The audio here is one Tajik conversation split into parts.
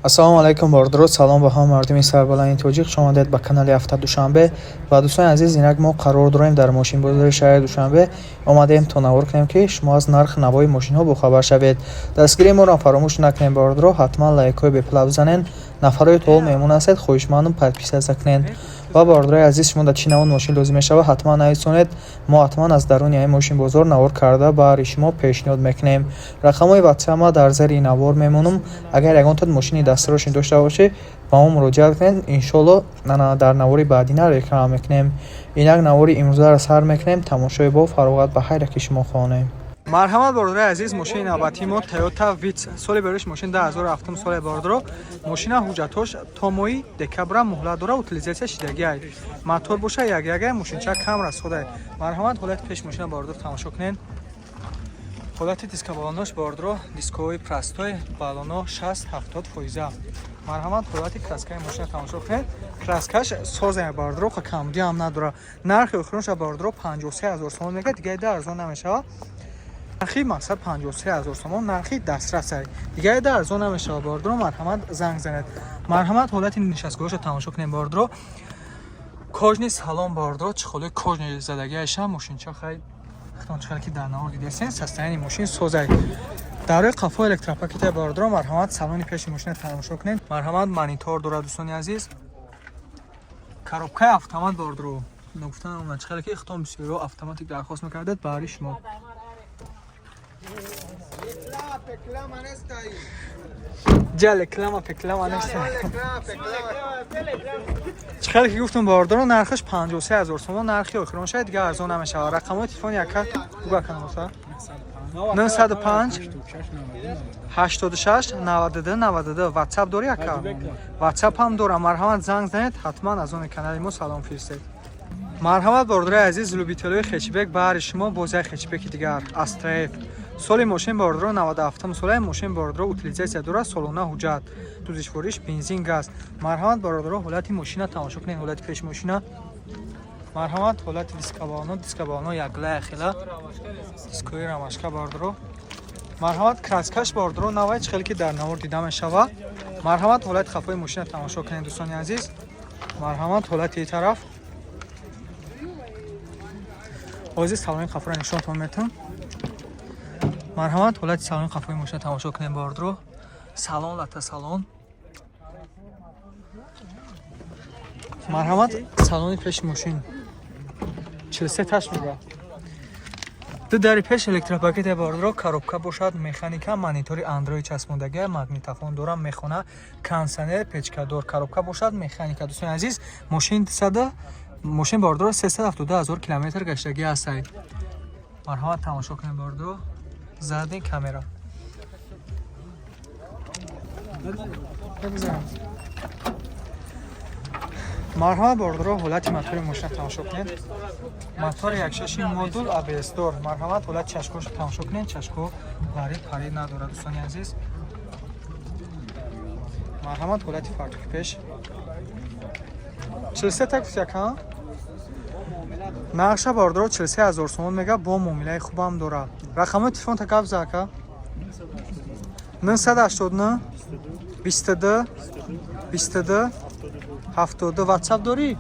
Ассалому алайкум, бордуро, салом ба ҳама мардуми сарбаланди тоҷик. Хуш омадед ба канали Авто Душанбе. Ва дӯстони азиз, инак мо қарор дорем дар мошинбозори шаҳри Душанбе. Омадаем, то навор кунем, ки шумо аз нарх навои мошинҳо бохабар шавед. Дастгирии моро фаромӯш накунем, бордуро, ҳатман лайкҳои бепула бизанед. Нафарои то ҳол меҳмон ҳастед, хоҳишмандам, подписаться кунед. Ва бордурои азиз, шумо дар чӣ навъ мошин лозим мешавад, ҳатман нависонед. Мо ҳатман аз даруни ҳамин мошинбозор навор карда баҳри шумо пешниҳод мекунем. Рақамҳои ватсапма дар зери навор мемонам. Агар ягонтон мошини дастарошин дошта бошед, ба мо муроҷиат кунед. Иншоалло, дар навори баъдина реклама мекунем. Инак навори имрӯзаро сар мекунем. Тамошои бо фароғат ба ҳар яки шумо хоҳонем. Марҳамат, бордорои азиз, мошини навбатии мо Toyota Vitz. Соли бароиш мошин 2007 соли, бордоро. Мошина ҳуҷҷатҳош то моҳи декабра муҳлат дора, утилизация шидагиай. Мотор боша як ягай, мошинча кам расходай. Марҳамат, ҳолати пеш мошина, бордор, тамошо кунед. Ҳолати дискобалонош, бордоро, дискои простой, балоно 60-70 фоиза. Марҳамат, ҳолати краскаи мошина тамошо кунед. Краскаш созая, бордоро, камбудӣ ҳам надора. Нархи охиронша, бордоро, 53 ҳазор сомон мега, дигаи да арзон намешавад. Нархи мақсад 53 ҳазор сомон, нархи дастрасай, дигари да арзон намешавад, бордоро. Марҳамат, занг занед. Марҳамат, ҳолати нишастгоҳашо тамошо кунед, бордоро. Кожаный салон, бордоро, чехолои кожаный задагиаша. Мошинча хай хитон чихел ки дар навор дидесен, состояние мошин созай. Дарои қафо электропакета, бордоро. Марҳамат, салони пеши мошина тамошо кунед. Марҳамат, монитор дорад, дӯстони азиз. Коробкаи автомат, бордоро. Ногуфтан, чихеле ки хитон бисёриҳо автоматик дархост мекардед, баҳри шумо. Ҷале клама пеклама неста. Чихеле ки гуфтум, бордоро, нархаш 53 ҳазор сомон, нархи охирон шояд, дига арзон намешавад. Рақамҳои телефони яка буга каноса: 905 86 92 92. Ватсап дори, ака? Ватсап ҳам дорам. Марҳамат, занг занед, ҳатман аз они канали мо салом фиристед. Марҳамат, бордорои азиз, любителои хэтчбек, баҳри шумо боз як хэтчбеки дигар, Астра Ф. Соли мошин, бордоро, 97 солаи. Мошин, бордоро, утилизация дорад, солона ҳуҷҷат, сӯзишвориш бензин, газ. Марҳамат, бордоро, ҳолати мошина тамошо кунед, ҳолати пеши мошина. Марҳамат, ҳолати дискобалоно. Дискобалоно якла хела, дискои ромашка, бордоро. Марҳамат, краскаш, бордоро, навай, чихеле ки дар навор дида мешавад. Марҳамат, ҳолати хафои мошина тамошо кунед, дӯстони азиз. Марҳамат, ҳолати ин тараф. Ҳозир салони қафоро нишонтон метавон. Марҳамат, ҳолати салони қафои мошина тамошо кунем, бордро. Салон лата салон. Марҳамат, салони пеши мошин 43 таш мега. Ду дари пеш электропакете, бордро. Коробка бошад механика, монитори Андроид часпондагия, магнитофон дорам, мехона, кондиционер, печкадор. Коробка бошад механика, дӯстони азиз. Мошин сада мошин, бордоро, 372 ҳазор километр гаштагӣ ҳастай. Марҳамат, тамошо кунем, бордоро, задний камера. Марҳамат, бордоро, ҳолати мотори мошина тамошо кунед. Мотори якшаши модул АБСдор. Марҳамат, ҳолати чашкошо тамошо кунед. Чашко вари пари надорад, дӯстони азиз. Марҳамат, ҳолати фартуки пеш. 43 та гуфт яка. Нақша, бордоро, 43 ҳазор сомон мега, бо муомилаи хубам дорад. Рақамҳои телефон та гап за, ака. 989 22 22 72. Ватсап дорӣ?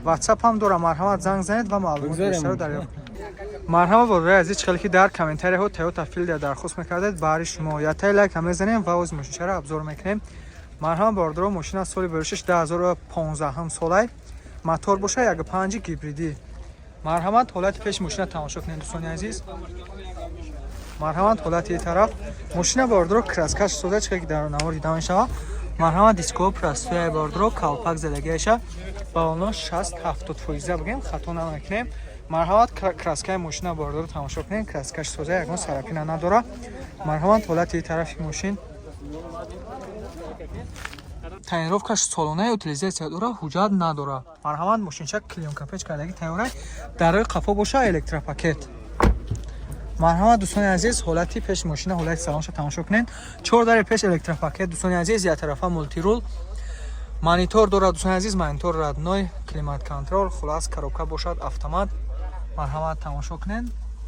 Ватсап ҳам дорам. Марҳамат, занг занед ва маълумоти бештарро дарёфт кунед. Марҳамат, бордорои азиз, чихеле ки дар комментарияҳо Toyota Fielder дархост мекардед, баҳри шумо ятаи лайк ҳам мезанем ва оз мошинчаро обзор мекунем. Марҳамат, бордоро, мошина соли баришаш 2015 солай, мотор боша 1.5 гибридӣ. Марҳамат, ҳолати пеши мошина тамошо кунед, дӯстони азиз. Марҳамат, ҳолати ин тараф. Мошина, бордоро, краскаш соза, чихеле ки дар навор дида мешавад. Марҳамат, диско простой, бордоро, калпак задагиаша, балоно 60-70 фоиза бигем, хато намекунем. Марҳамат, краскаи мошина, бордоро, тамошо кунед. Краскаш соза, ягон царапина надора. Марҳамат, ҳолати ин тарафи мошин. Тонировкаш солонаи, утилизация дора, ҳуҷҷат надора. Марҳамат, мошинча клеёнкапеч кардаги тайёрай. Дарои қафо боша электропакет. Марҳамат, дӯстони азиз, ҳолати пеши мошина, ҳолати салонша тамошо кунед. Чор дари пеш электропакет, дӯстони азиз, яктарафа мультируль, монитор дорад, дӯстони азиз, монитор родной, климат контроль. Хулас, коробка бошад автомат. Марҳамат, тамошо кунед.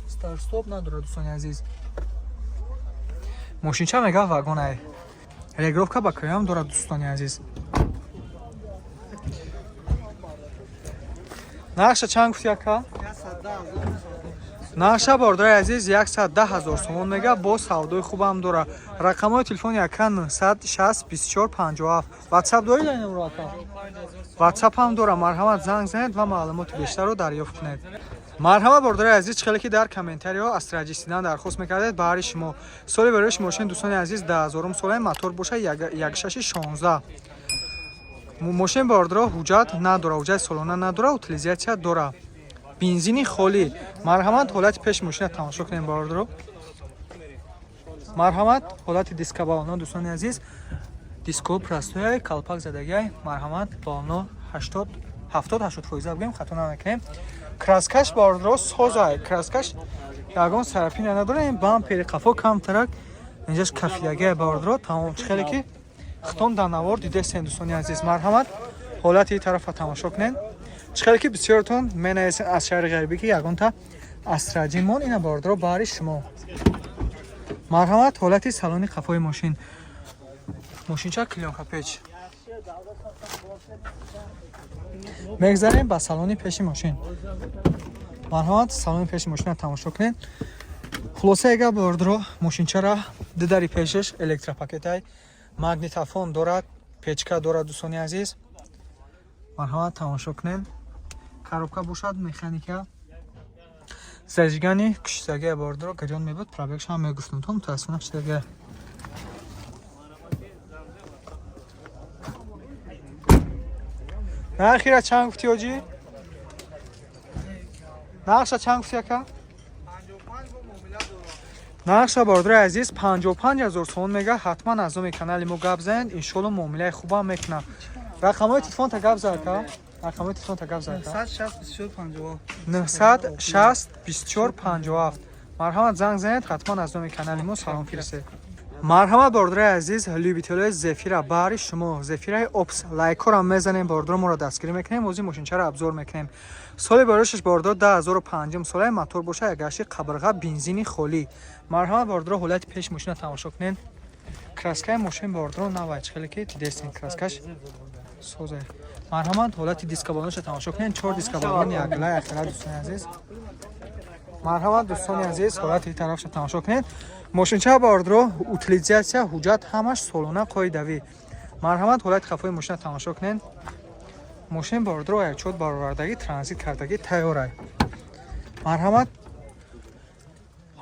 Старт стоп надорад, дӯстони азиз. Мошинча мега вагонай. Регулировка боковой ам дорад, дӯстони азиз. Нархша чанд гуфти, ака? Нархша, бордораи азиз, 110 ҳазор сомон мега, бо савдои хубам дора. Рақамҳои телефони ака 960 24 57. Ватсап доред инамро, ака? Ватсап ҳам дора. Марҳамат, занг занед ва маълумоти бештарро дарёфт кунед. Марҳамат, бордораи азиз, чӣ хеле ки дар комментариҳо Астра Ҷи седан дархост мекардед, баҳри шумо. Соли бароиш мошин, дӯстони азиз, 2000 солаи, мотор боша 1.6 16. Мошин, бордоро, ҳуҷҷат надора, ҳуҷҷати солона надора, утилизация дора, бензини холӣ. Марҳамат, ҳолати пеши мошина тамошо кунем, бордоро. Марҳамат, ҳолати диска балоно, дӯстони азиз, диско простой, калпак задагиай. Марҳамат, балоно 80 70 80 фоиза бигӯем, хато намекунем. Краскаш, бордоро, созай, краскаш ягон царапина надора. Ин бампери қафо камтарак инҷаш кафидагиай, бордоро. Тамом, чӣ хеле ки хитон дар навор дидестен, дӯстони азиз. Марҳамат, ҳолати ин тарафа тамошо кунед. Чӣ хеле ки бисёртон менависен аз шаҳри ғарибӣ, ки ягонта Астра Ҷи мон, ина, бордоро, баҳри шумо. Марҳамат, ҳолати салони қафои мошин. Мошинча клеёнка печ. Мегзарем ба салони пеши мошин. Марҳамат, салони пеши мошина тамошо кунед. Хулосаи гап, бордоро, мошинчара ду дари пешаш электропакетай, магнитофон дорад, печка дорад, дӯстони азиз. Марҳамат, тамошо кунед. Коробка бошад механика, зажигание кушидагия, бордоро, гарён мебуд, пробегш ҳам мегуфтум, то мутаассифона кушидагия. Нархира чанд гуфти, ҳоҷӣ? Нархша чанд гуфти, ака? Нархша, бордори азиз, 55 ҳазор сомон мега. Ҳатман аз номи канали мо гап занед, иншолло муомилаи хубам мекунам. Рақамҳои телефонта гап зад, ака, рақамҳои телефонта гап зад, ака. 960 24 57. 960 24 57. Марҳамат, занг занед, ҳатман аз номи канали мо салом фирсед. Марҳамат, бордори азиз, любителои Зефира, баҳри шумо Зефираи Опс. Лайкҳоро мезанем, бордоро, моро дастгирӣ мекунем. Ҳозир мошинчаро обзор мекунем. Соли барошаш, бордор, 2005 солаи, мотор боша 1.8 қабирға, бензини холӣ. Марҳамат, бордоро, ҳолати пеши мошина тамошо кунед. Краскаи мошин, бордоро, навай, чӣ хеле ки дидестин, краскаш созе. Марҳамат, ҳолати дискабалонаша тамошо кунед. Чор дискабалон якла якла, дӯстони азиз. Марҳамат, дӯстони азиз, ҳолати тарафша тамошо кунед. Мошинча, бордро, утилизация, ҳуҷҷат ҳамаш солона, қоидавӣ. Марҳамат, ҳолати қафои мошина тамошо кунед. Мошин, бордро, якчот баровардагӣ, транзит кардагӣ, тайёрай. Марҳамат,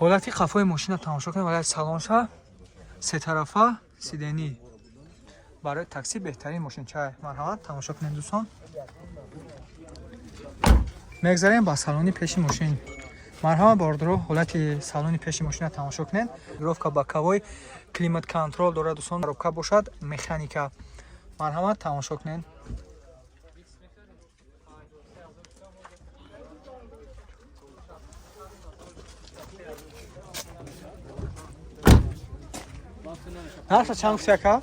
ҳолати қафои мошина тамошо кунед. Ҳолати салонша, сетарафа сиденье, барои такси беҳтарин мошинча. Марҳамат, тамошо кунед, дӯстон. Мегзарем ба салони пеши мошин. Марҳамат, бордоро, ҳолати салони пеши мошина тамошо кунед. Регулировка боковой, климат контроль дорад, дӯстон. Коробка бошад механика. Марҳамат, тамошо кунед. Нарха чанд гуфти, ака?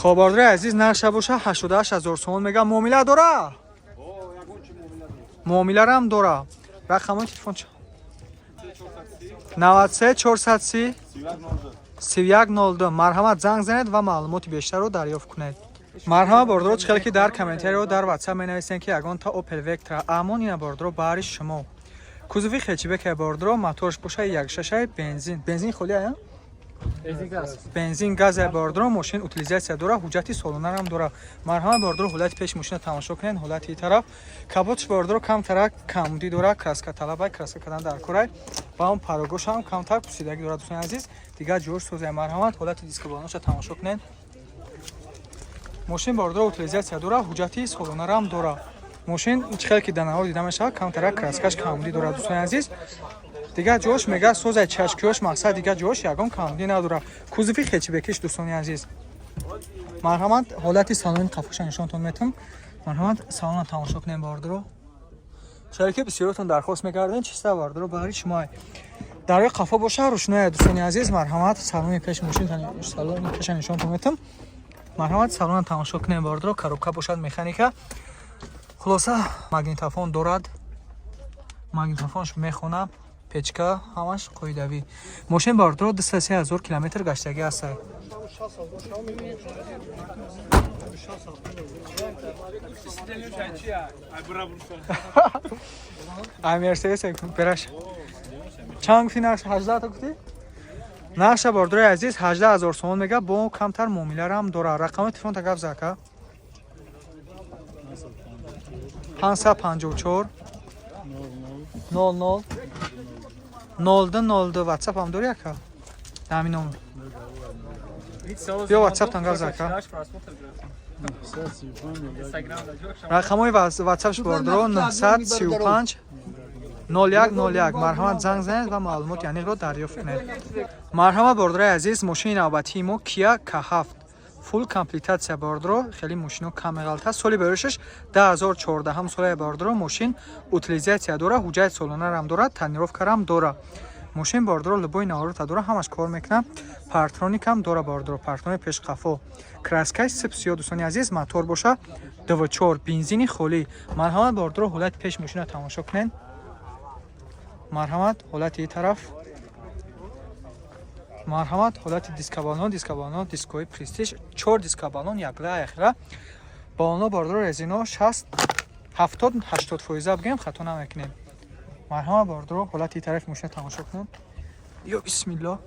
Хоб, бордори азиз, нарша боша 88 ҳазор сомон мега. Муомила дора, муомиларам дора. Рақамои телефон 93 430 31 02. Марҳамат, занг занед ва маълумоти бештарро дарёфт кунед. Марҳамат, бордоро, чӣ хеле ки дар комментариҳо, дар ватсап менависем, ки ягонта Опел Вектра амон, ина, бордоро, баҳри шумо. Кузови хэтчбек, бордоро, моторш боша 1.6 бензин, бензин холӣ ая, бензин газа, бордоро. Мошин утилизация дора, ҳуҷҷати солонарам дора. Марҳамат, бордоро, ҳолати пеши мошина тамошо кунед. Ҳолати ин тараф, капотш, бордоро, камтарак камудӣ дора, краска талабай, краска кардан дар корай ва он парогошам камтар пусидагӣ дорад, дӯстони азиз. Дигар ҷош созай. Марҳамат, ҳолати дискобалонаша тамошо кунед. Мошин, бордоро, утилизация дора, ҳуҷҷати солонарам дора. Мошин, чӣ хеле ки дар навор дида мешавад, камтарак краскаш камудӣ дорад, дӯстони азиз. Дигар ҷош мега созай, чашкиёш, мақсад, дигар ҷош ягон камудӣ надорад. Кузови хэтчбекиш, дӯстони азиз. Марҳамат, ҳолати салони қафоша нишонтон метам. Марҳамат, салона тамошо кунем, бордоро. Шояд ки бисёротон дархост мекардем чиста, бордоро, баҳри шумо. Дарои қафо боша рӯшноя, дӯстони азиз. Марҳамат, салони пеши мошин, салони пеша нишонтон метам. Марҳамат, салона тамошо кунем, бордоро. Коробка бошад механика. Хулоса, магнитофон дорад, магнитофонш мехона. Печка ҳамаш қоидавӣ. Мошин, бародаро, 203 ҳазор километр гаштагӣ ҳастай. Ай Мерседес пераш. Чанд гуфти нарх? 18 та гуфтӣ? Нархша, бародарои азиз, 18 ҳазор сомон мега, бо камтар муомиларам дора. Рақами телефонта гап за, ака. 554 00 02 02. WhatsApp ҳам дори, ака? Ҳамин номер. Биё, WhatsApp-тан гап за, ака. Рақамҳои WhatsApp-ш, бародаро, 935 01 01. Марҳамат, занг занед ва маълумоти аниқро дарёфт кунед. Марҳамат, бародарои азиз, мошини навбатии мо Kia K7, фулл комплектация, бародаро. Хеле мошино кам меғалта. Соли барошаш 2014 солае, бародаро. Мошин утилизация дора, ҳуҷҷати солонарам дорад, тонировкарам дора. Мошин, бародаро, любой наворота дора, ҳамаш кор мекунад. Парктроникам дора, бародаро, парктроник пешқафо. Краскаи сип сиё, дӯстони азиз. Мотор боша 2.4, бензини холӣ. Марҳамат, бародаро, ҳолати пеш мошина тамошо кунед. Марҳамат, ҳолати ин тараф. Марҳамат, ҳолати дискабалон. Дискабалон дискои Престиж, чор дискабалон якла яхела. Балоно, бародаро, резино 60, 70, 80 фоиза бигем, хато намекунем. Марҳамат, бародаро, ҳолати ин тарафи мошина тамошо кунед. Ё бисмилло.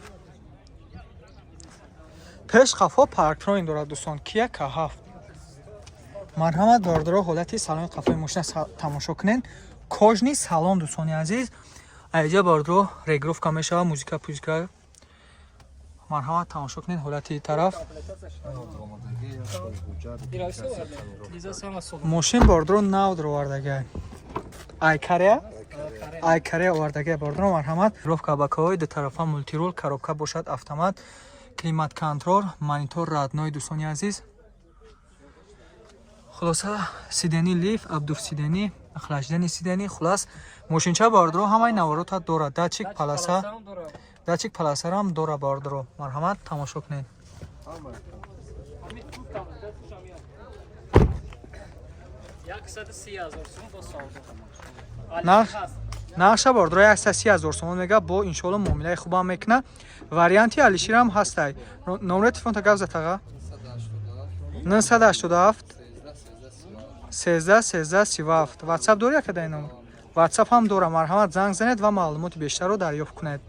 Пеш қафо парктроник дорад, дӯстон, Kia K7. Марҳамат, бародаро, ҳолати салони қафои мошина тамошо кунед. Кожаный салон, дӯстони азиз. Аиҷа, бародаро, регулировка мешавад, музыка пузика. Марҳамат, тамошо кунед ҳолати тараф. Мошин, бародаро, нав даровардагай. Айкарея, айкарея овардагай, бародаро. Марҳамат, ровка бакаҳои дутарафа, мультирул, коробка бошад автомат, климат контроль, монитор родной, дӯстони азиз. Хулоса, сиденье лифт, обдув сидений, охлаждение сидений. Хулас, мошинча, бародаро, ҳамаи наворота дорад. Датчик полоса, датчик полосарам дора, бародаро. Марҳамат, тамошо кунед. Нархша, бародаро, 130 ҳазор сомон мега, бо иншоалло муомилаи хубам мекунад. Варианти Алиширам ҳастай. Номери телефонта гап затаға. 987 13 13 37. WhatsApp дори, ака, дар ин номер? WhatsApp ҳам дора. Марҳамат, занг занед ва маълумоти бештарро дарёфт кунед.